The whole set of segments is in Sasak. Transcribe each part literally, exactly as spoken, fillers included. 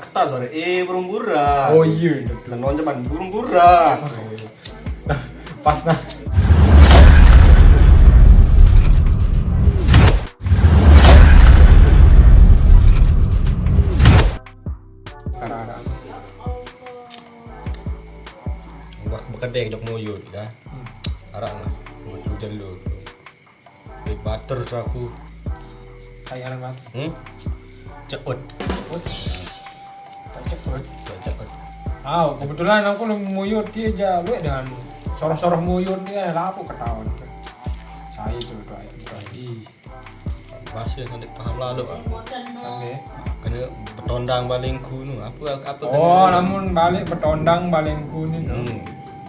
Ketan sore, eh, burung burang. Oh iya, itu. Seneng cuman burung burang. Pas nah. Karena ada. Wah, bekedek jok moyot dah. Hmm. Arah lah. Hujan lu. Baik bater aku. Kayak anak mati. Hmm? Ceut. Ceut. Tak ceut. Ceut. Ah, kebetulan aku lu moyot dia aja, lu dan soroh-soroh moyot dia lah aku ketahuan. Saya itu tuh, itu tadi. Bahasa nanti paham lalu. Sampai. Kena betondang balingku nu. Apa apa? Oh, namun balik betondang balingku ni. Hmm.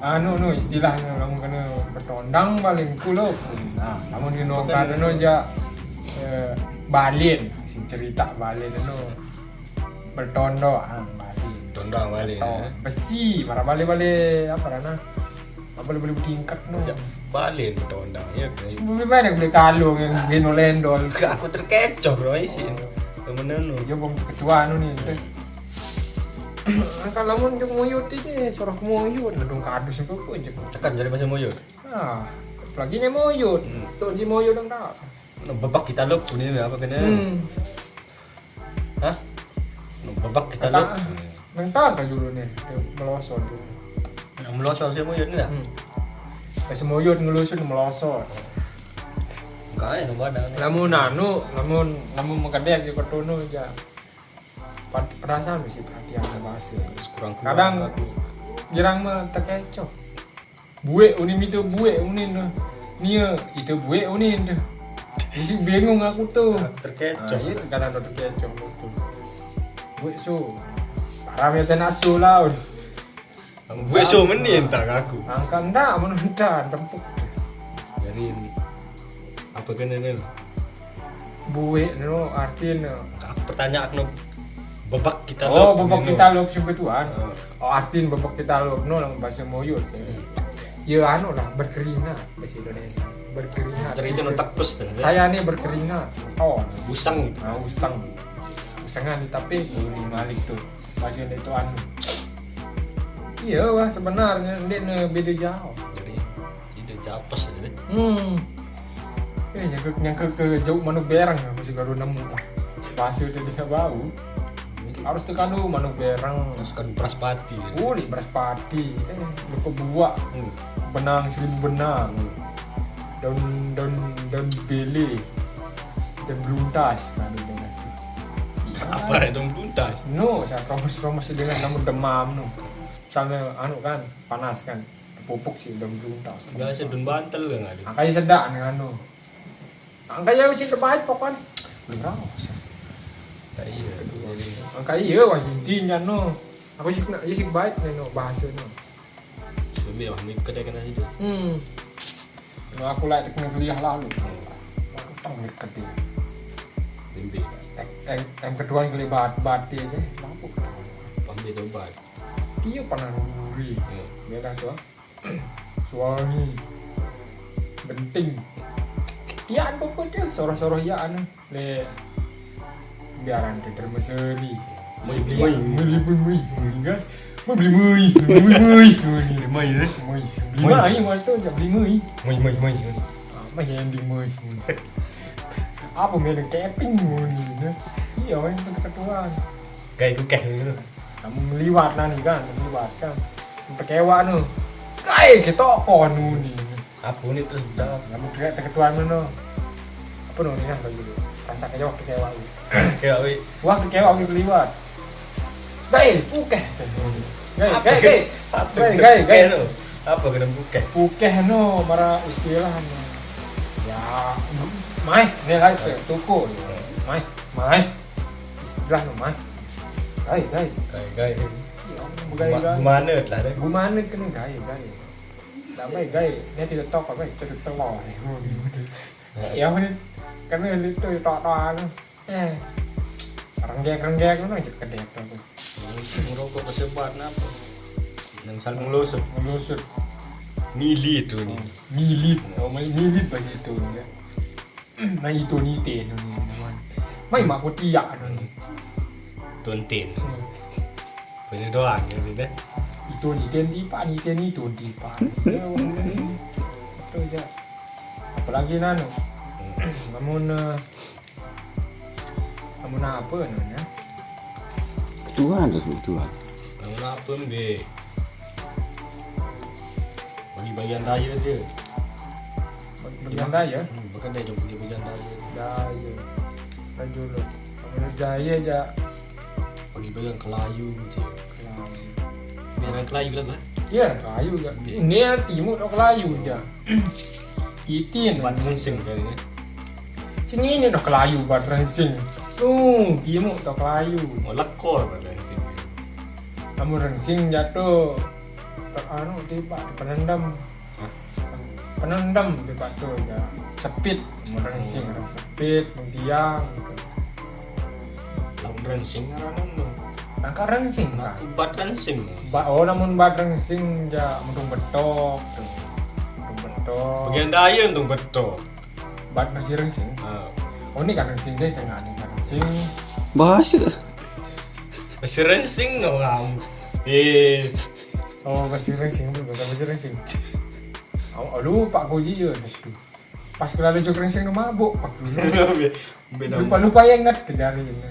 Anu nu istilahnya, kamu kena bertondang balik kulo. Nah, kamu kena kan anu aja, eh, balin, sing cerita balin anu. Bertondo, ah, balin. Tondang balin. Besi, marah balik-balik apa karena apa boleh boleh bertingkat nu. Ya, balin bertondang ya. Lebih banyak beli kalung yang geno lendol. Aku terkecoh bro isi. Temen nu. Dia bang ketua anu nih. Angka lamun jok moyot aja, soroh moyot, gedung kadus itu apa aja. Tekan jadi bahasa moyot. Ah, apalagi nih moyot. Hmm. Tuh si moyot dong tak. Nah, bebak kita lo punya apa kena? Hmm. Hah? Nah, bebak kita lo. Mental kan dulu nih, melosot dulu. Nah, melosot si moyot nih dah. Hmm. Pas moyot ngelusur melosot. Kayak nggak ada. Lamun anu, lamun lamun mengkedek di pertunu aja. Perasaan mesti perhatian bahasa. Kurang kadang aku. Girang mah terkecoh. Buek unin itu buek unin tuh. Nia itu buek unin tuh. Jadi bingung aku tuh. Terkecoh. Nah, iya kadang terkecoh tuh. Buek su. Parah ya tenasu lah. Buek su meni entah aku. Angka ndak menentang tempuk. Jadi apa kena ni? Buek no artin no. Pertanyaan no bebak kita. Oh, bebak kita lo kebetulan. Oh, artin bebak kita lo no dalam bahasa moyot. Ya anu lah, berkeringat bahasa Indonesia. Berkeringat. Dari itu no tekus tuh. Saya nih berkeringat. Oh, usang. Nah, usang. Usangan tapi ini malik tuh. Bahasa itu anu. Iya wah sebenarnya dia beda jauh. Jadi tidak capes jadi. Hmm. Eh, nyangka nyangka ke jauh manuk berang aku sih baru nemu lah. Pasir dia bisa bau. Harus tekan dulu manuk berang. Masukkan beras pati. Kulit beras pati. Eh, lupa buah. Hmm. Benang seribu benang. Hmm. Daun daun daun bele. Daun beluntas kan. Apa itu beluntas? No, saya promes promes dengan namun demam no. Sama anu kan, panas kan. Pupuk sih daun beluntas. Biasa daun bantel kan ada. Makanya sedap nih anu. Angkanya sih terbaik pokoknya. Belum raos. Nah, iya. Angka iya wah intinya no. Aku sih kena iya sih baik nih no bahasa no. Lebih lah mikir kena itu. Hmm. Nah, aku lah teknik kuliah lalu. Aku tak mikir dia. Mimpi. Yang kedua yang kelibat bati aja. Mampu. Pamit obat. Iya pernah nuri. Iya. Dia kan tuh. Suami. Penting. Ya ampun dia soroh-soroh ya anu. Le biaran ke termeseri. Moi beli moi. Beli moi moi. Kan? Moi beli moi. Beli moi moi. Beli moi ya. Moi. Beli moi. Moi moi moi. Moi moi moi. Apa yang di moi? Apa merek keping moi? Iya, orang itu ketuaan. Kayak itu kayak gitu. Kamu meliwat nani kan, meliwat kan. Terkewa nu. Kai ke toko nu ni. Apa ni terus dah? Kamu teriak terketuan mana? Apa nu ni kan bagi lu? Rasa kejawab terkewa lu. Kayak wi. Wah terkewa lu meliwat. Gai, pukeh. Gai, gai, gai. Gai, gai, gai. Apa kena pukeh? Pukeh no, mara istilah no. Ya, mai, ni lah toko. Mai, mai. Istilah no mai. Gai, gai. Gai, gai. Begai, gai. Gimana lah deh? Gimana kena gai, gai. Sampai gai, dia tidak tahu apa, tidak tahu. Ya, ini kami itu tak tahu. Eh, renggek-renggek mana aja kedek tu. Ngerokok kesebat napa? Yang saling ngelusut. Ngelusut. Mili tu ni. Mili. Oh, mili pas itu ya. Nah itu ni teh ni. Mai mak kotiak ni. Tuntin. Punya doang ya, gitu. Itu ni ten tipa, ni ten itu tipa. Itu aja. Apalagi nanu. Namun eh, namun apa namanya? Tuhan tu sebut Tuhan. Namun apa, Mbak? Bagi bagian raya je. Bagi bagian raya? Hmm, bukan dia bagi bagian raya. Raya. Kan dulu. Kalau raya je. Bagi bagian Kelayu je. Kelayu. Biar Kelayu lah, kan? Ya, Kelayu je. Ini yang timur tu Kelayu je. Itin. Bat rensing kan ni. Sini ni dah Kelayu bat rensing. Tu, timur tu Kelayu. Oh, lekor bat rensing. Kamu rensing jatuh. Anu tiba penendam. Penendam tiba tu je. Sepit, rensing, sepit, mutiang. Lamun rensing ngarannya tu. Nangka rensing lah. Bat rensing. Ba oh namun bat rensing ja mendung betok tu. Mendung betok. Bagian daya mendung betok. Bat masih rensing. Ah. Oh ni kan rensing deh tengah ni kan rensing. Bahasa. Masih rensing orang. Eh. Oh masih rensing belum masih rensing. Oh, oh lupa aku je ya tu. Pas kelala jok rensing mabuk pak dulu. Beda. Lupa lupa yang ingat kejari ini.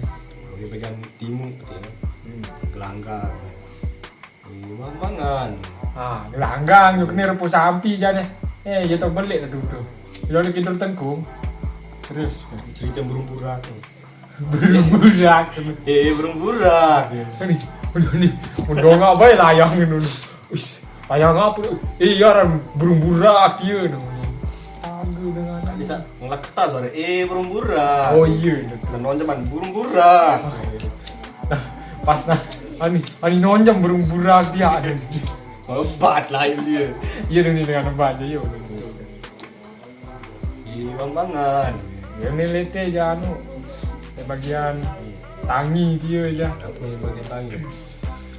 Oke, bagian timur gitu ya. Hmm. Gelanggang. Ini mangan. Ah, gelanggang yuk ni repo sampi jane. Eh, ya tau belik tu tu. Yo lagi tidur tengkung. Terus. Cerita burung burak. Burung burak. Eh, burung burak. Ini, ini, ini. Mendongak bae layang ini. Wis, layang apa tu? Eh, ya ran burung burak dia tu. Astaga dengan. Tadi sa ngeleketan suara eh burung burak. Oh iya. Senonjaman burung burak. Pas nah, ani ani nonjam burung burak dia. Hebat lah dia. Iya dong ni dengan hebat je yo. Di Bambangan. Ya ni lete je anu. Di bagian tangi dia je. Apa yang bagian tangi?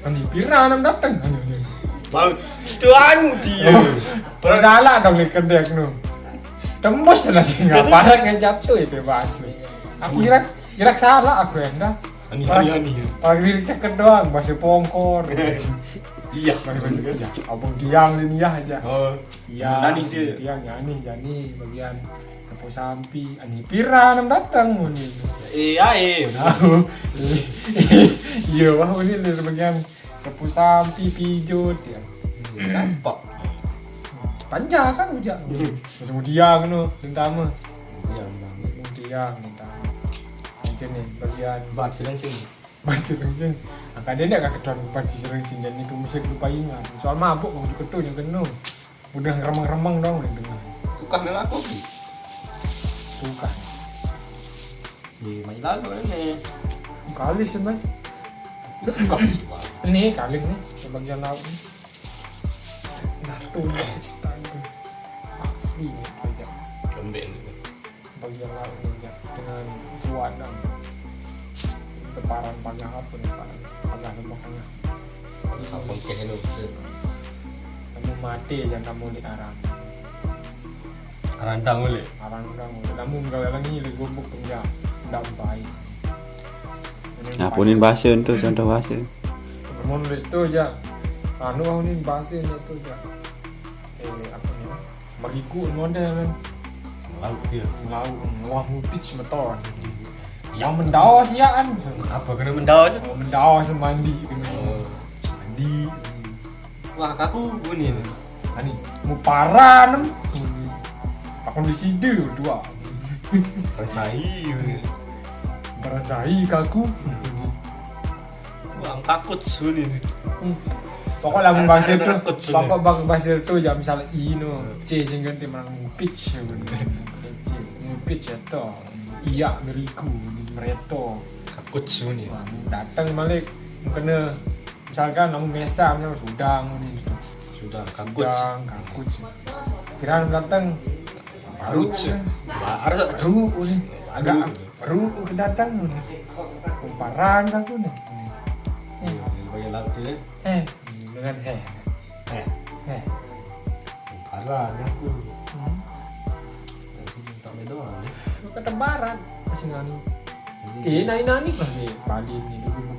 Ani pira nam datang. Ani ani. Bang, itu anu dia. Perang salah dong ni kedek nu. Tembus lah sih nggak parak yang jatuh itu bas. Aku kira kira salah aku ya dah. Ani ani ani. Paling diri ceket doang, masih pongkor. Iya. Masih masih kerja. Abang diang ini ya aja. Oh. Iya. Nani je. Diang ya ani jani bagian Repo sampi, ani pira nam datang nguni. Eh, ae. Tahu. Iya, wah ini dari bagian repo sampi pijut ya. Tampak. Panjang kan ujak. Terus kemudian ngono, lintama. Iya, Bang. Kemudian lintama. Macam ni bagian bat sedang sing. Banci rengcing. Angka dia ndak ketuan banci rengcing dan itu musik lupa ingat. Soal mabuk waktu ketu yang kena. Udah remeng-remeng dong yang dengar. Tukar dengan aku ki. Tukar. Di Mailalo ini. Kalis sih, Bang. Tukar sih, Bang. Ini kalis nih, sebagian laut nih. Nah, tuh, astaga. Asli nih, kerja. Lembek nih. Bagian laut aja dengan kuat dong. Teparan pagar apa nih pagar pagar tembok tengah. Apa keh lu? Kamu mati aja kamu di arang. Arang dang boleh. Arang dang boleh. Kamu gawe lagi le gubuk penja. Ndam baik. Nah, punin bahasa tu contoh bahasa. Namun itu aja. Anu aku nih bahasa itu aja. Eh apa nih? Meriku model kan. Laut dia. Laut wah mupit semeton. Yang mendaos ya kan. Apa kena mendaos? Mendaos mandi kena. Oh. Mandi. Wah kaku bunyi. Ani muparan. Aku di sida dua. Rasai. Rasai kaku. Wah, takut suni ni. Hmm. Pokok lamun bahasa tu, pokok bang bahasa tu jam misalnya ino, C sing ganti menang mupit ya bener. C, mupit ya to. Iya meriku, mereto. Takut suni. Wah, datang balik kena misalkan namun mesa namanya sudah ni. Sudah takut. Sudah takut. Kira datang baru sih. Baru ni. Agak Baru aku datang ni. Kumparan aku ni. Bagi laut tu ya. Eh, dengan he. Eh. Eh. Kumparan aku. Hmm. Tak ada doang ni. Kata barat. Singan. Ini nani masih Bali ni dulu.